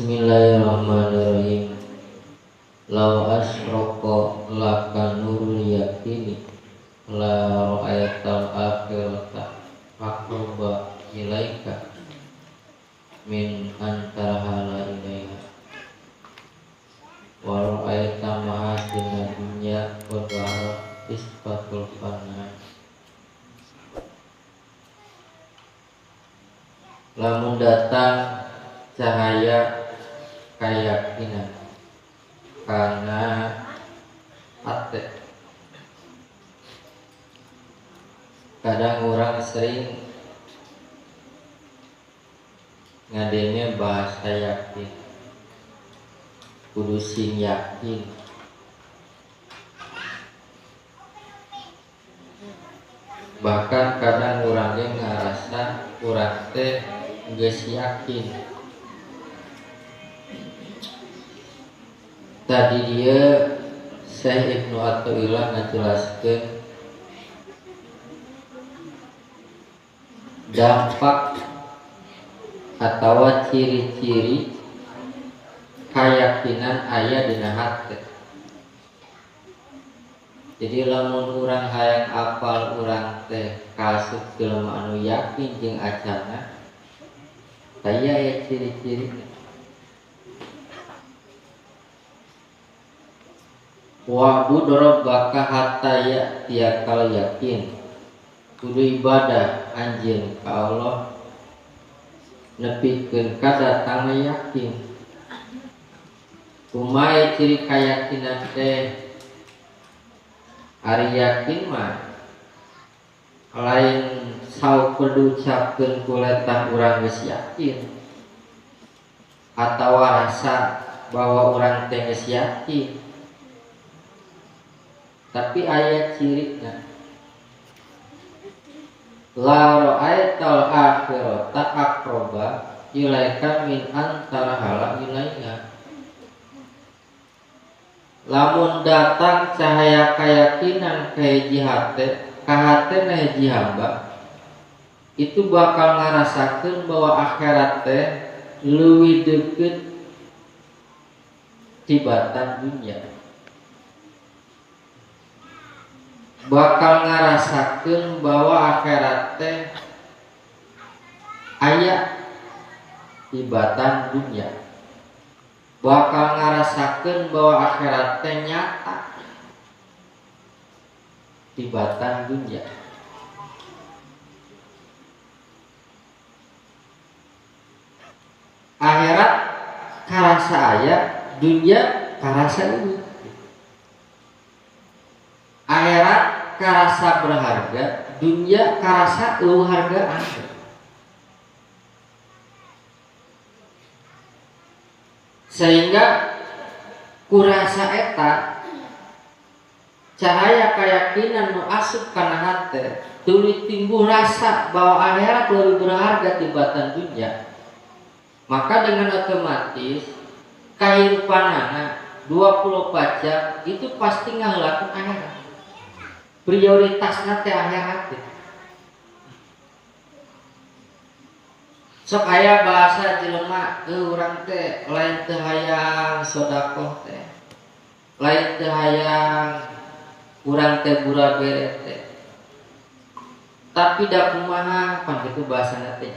Bismillahirrahmanirrahim. Lau asroqa laka nurul yakini la ra'aital akhirata aqraba ilaika min antarhala ilaiha wa ra'aita mahasina dunya wa dhahara isfatul fana. Lamun datang cahaya keyakinan karena hati. Kadang orang sering ngadenge bahasa yakin, kudu sing yakin. Bahkan kadang orangnya ngerasa urang teh geus yakin. Tadi dia Syekh Ibnu Athaillah ngajelaskeun dampak atau ciri-ciri keyakinan aya dina hati. Jadi lamun urang hayang apal urang teh kaasup jelema anu yakin jeung acana, aya aya ciri-cirina. Wa'bud rabbaka hatta ya'tiyakal yakin. Kudu ibadah anjeun ka Allah nepikeun ka datangna yakin. Kumaha ciri kayakinan teh? Ari yakin mah lain saukur diucapkeun ku letah urang geus yakin atawa rasa bahwa urang teh geus yakin, tapi aya cirina. La ra'aital akhirata aqraba ilaika min antarhala ilaiha. Lamun datang cahaya keyakinan ka hiji hate, ka hatena hiji hamba, itu bakal ngarasakeun bahwa akhirat teh leuwih deukeut tibatan dunya. Bakal ngarasakeun bahwa akhirat teh aya tibatan dunya. Bakal ngarasakeun bahwa akhirat teh nyata tibatan dunya. Akhirat karasa aya, dunya karasa eueuh. Akhirat karasa berharga, dunia karasa eueuh hargaan. Sehingga kurasa eta cahaya keyakinan nu asup kana hate tuluy timbul rasa bahwa akhirat lebih berharga tibatan dunia. Maka dengan otomatis kahirupanana 24 jam itu pasti ngaheulakeun akhirat. Prioritasna teh akhirat. Sok aya bahasa jelema urang teh lain teu hayang sedekah teh, lain teu hayang urang teh bura bere teh, tapi da kumaha pan kitu bahasana teh.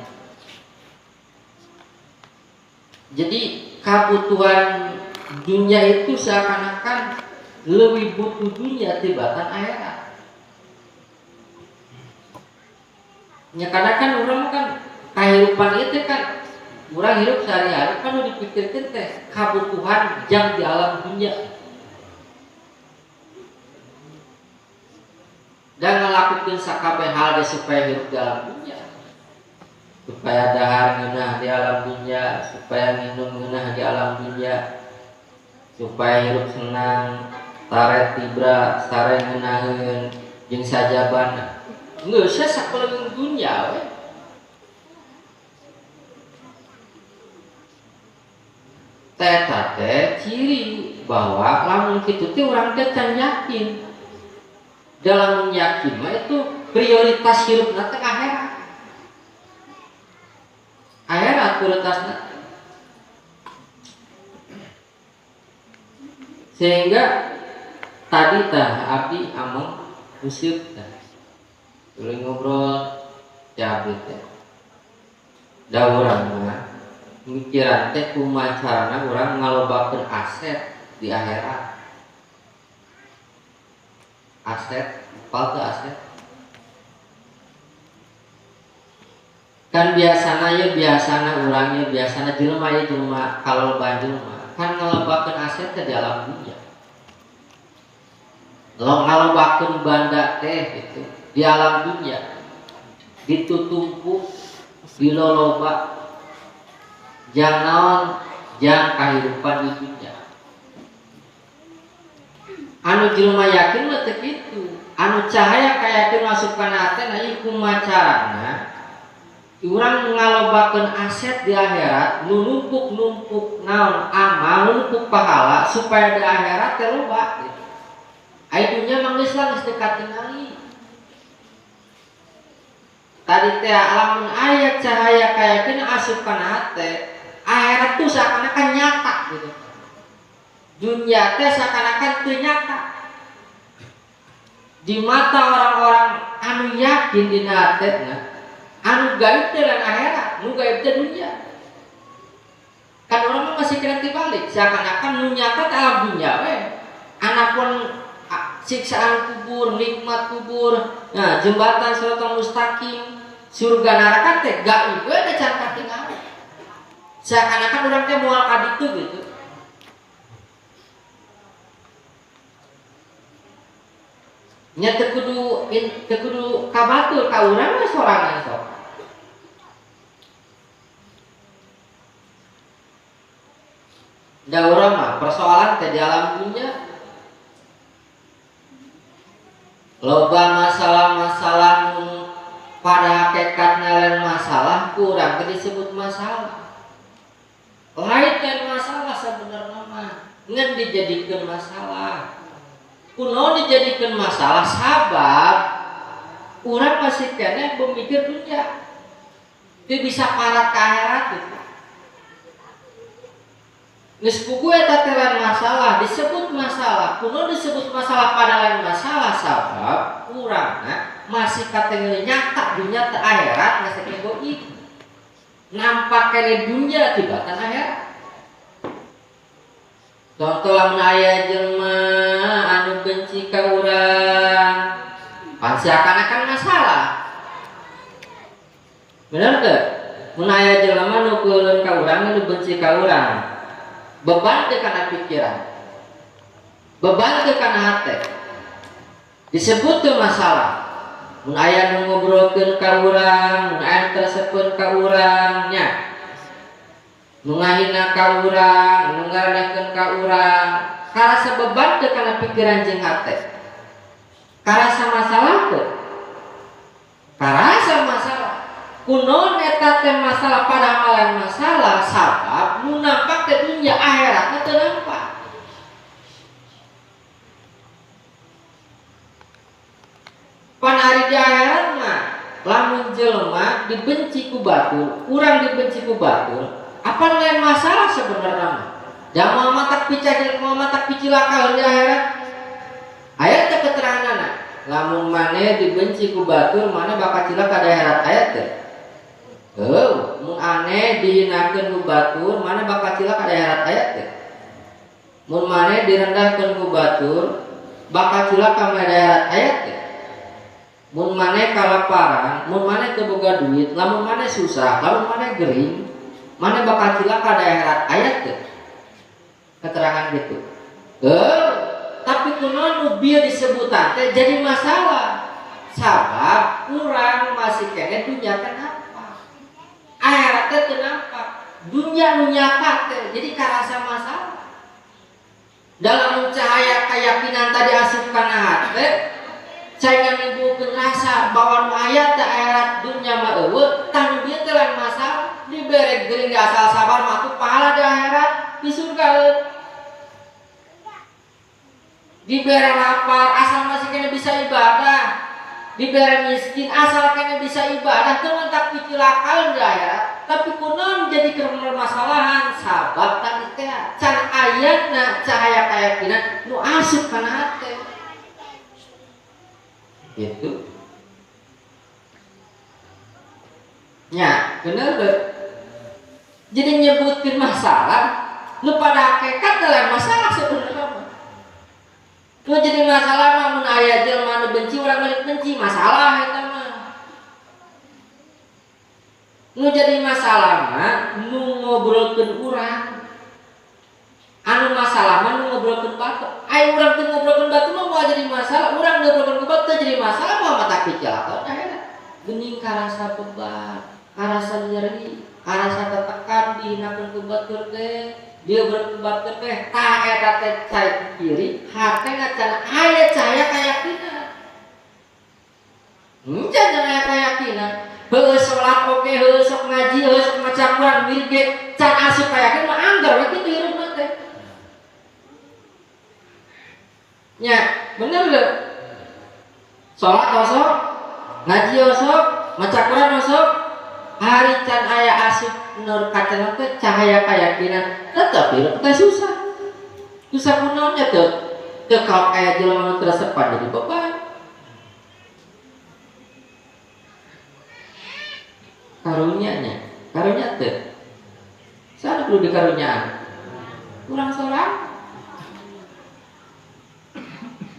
Jadi kabutuhan dunia itu seakan-akan lebih butuh dunia tibatan akhirat. Ya karena kan orang kan kehidupan itu kan orang hidup sehari-hari kan udah dipikirkan teh kebutuhan jam di alam dunia dan ngelakukan sakabeh hal ge supaya hidup di alam dunia, supaya dahar ngeunah di alam dunia, supaya minum ngeunah di alam dunia, supaya hidup senang, taret tibra, sare ngeunaheun jeung sajabana. Geus sakaleung dunia we. Eta teh ciri bahwa lamun kitu teh urang teh can yakin. Dalam yakin mah itu prioritas hirupna teh akhirat. Akhirat prioritasna. Sehingga tadi tah abdi ameng useup tah. Tuluy ngobrol ya abdi teh. Da urang mah mikiran teh kumaha carana urang ngalobakeun aset di akhirat. Aset, apa teh aset? Kan biasana ya biasana urang ya biasana jelema ya jelema kalau jelema kan ngalobakeun aset teh di alam dunia. Lo ngalobakeun banda teh gitu di alam dunia ditutumpuk diloloba jang naon jang kahirupan di dunia. Anu jelema yakin mah teu kitu, anu cahaya kayakin masuk kana hate na ieu kumaha carana urang ngalobakeun aset di akhirat nu numpuk-numpuk naon amal numpuk pahala supaya di akhirat teh loba gitu. Ai dunya mah geus lah geus teu katingali. Tadi teh lamun aya cahaya kayakin asup kana hate, akhirat tuh seakan-akan nyata gitu. Dunia teh seakan-akan teu nyata. Di mata orang-orang anu yakin dina hatena, anu gaib teh lain akhirat, nu gaib teh dunia. Kan orang mah masih kena dibalik, seakan-akan nu nyata teh alam dunia we. Anapun siksaan kubur, nikmat kubur, nah jembatan siratal mustaqim, surga neraka teh gaib we da can katingali. Seakan-akan urang teh moal ka ditu gitu. Nya teu kudu ka batur ka urang we sorangan sok. Da urang mah persoalan teh di alam dunia. Loba masalah-masalah pada hakikatna lain masalah kurang teh disebut masalah. Lain lain masalah sebenarnya mah ngan dijadikeun masalah. Kuno dijadikan masalah sabab urang masih keneh pemikir dunia. Teu bisa parat ka akhirat gitu. Geus puguh eta teh lain masalah, disebut masalah. Kuno disebut masalah pada lain masalah sabab urangna masih katingali nyata dunia teh akhirat masih keneh goib. Nampak keneh dunia tibatan akhirat. Contoh lamun aya jelema anu benci ka urang, pasti akan-akan masalah. Bener teu? Mun aya jelema nu keuleun ka urang, nu benci ka urang, beban teu kana pikiran, beban teu kana hate, disebut teu masalah. Mun aya nu ngobrolkeun ka urang, mun aya nu teresepeun ka urang nya, nu ngahina ka urang, nu ngarendahkeun ka urang, karasa beban teu kana pikiran jeung hate. Karasa masalah teu? Karasa masalah. Kunaon eta teh masalah pada lain masalah sabab nu nampak teh dunia akhiratna teu nampak. Pan ari di akhirat mah lamun jelema dibenci ku batur, urang dibenci ku batur, apa lain masalah sebenarnya mah? Jamal matak picak, jamal matak picilaka di akhirat. Aya teh keteranganna, lamun maneh dibenci ku batur, maneh bakal cilaka di akhirat aya teh. Heuh, mun aneh dihinakeun ku batur, maneh bakal cilaka di akhirat aya teh. Mun maneh direndahkeun ku batur, bakal cilaka di akhirat aya teh. Mun maneh kalaparan, mun maneh teu boga duit, lamun maneh susah, lamun maneh gering, mana bakal cilaka di akhirat ayat teh. Keterangan gitu. Tapi kunaon nu bieu disebutan teh jadi masalah. Sabab urang masih keneh dunya kenapa? Akhirat teh teu nampak. Dunya nu nyata teh jadi karasa masalah. Dalam cahaya keyakinan tadi asup kana hate, saingan nimbulkeun rasa bahwa nu aya teh akhirat dunya mah eueuh, tah nu bieu teh lain masalah. Dibere gering di asal sabar mah tuh pahala di akhirat di surga. Dibere lapar asal masih kena bisa ibadah, dibere miskin asal kena bisa ibadah, teu mentak picilakaeun di akhirat. Tapi kunaon jadi permasalahan sabab tadi teh can ayana cahaya keyakinan nu asup kana hate. Gitu. Nya, bener teu? Jadi nyebutkeun masalah nu pada hakikat dalam masalah sebenarnya mah. Nu jadi masalah mah mun aya jelema nu benci urang balik benci masalah eta mah. Nu jadi masalah mah nu ngobrolkeun urang. Anu masalah mah nu ngobrolkeun batur. Aya urang teu ngobrolkeun batur mah moal jadi masalah, urang ngobrolkeun batur jadi masalah moal mata picelakeun akhirna. Geuning karasa beban, karasa nyeri, karasa tertekan dihinakeun ku batur teh. Dia berkebat teh tah eta teh cai kiri hate can aya cahaya keyakinan. Can aya keyakinan. Heueuh salat oge, heueuh sok ngaji, heueuh sok maca Quran, wirid ge can asup kayakinan mah angger we kitu hirup teh. Nya, bener teu? Salat osok, ngaji osok, maca Quran osok, hari can aya asup nur kacana teh cahaya keyakinan tetep hirup teh susah. Susah kunaonnya teu? Teu kaok aya jelema nu teresepan jadi beban. Karunya nya, karunya teu. Sana perlu dikarunyaan. Kurang seorang.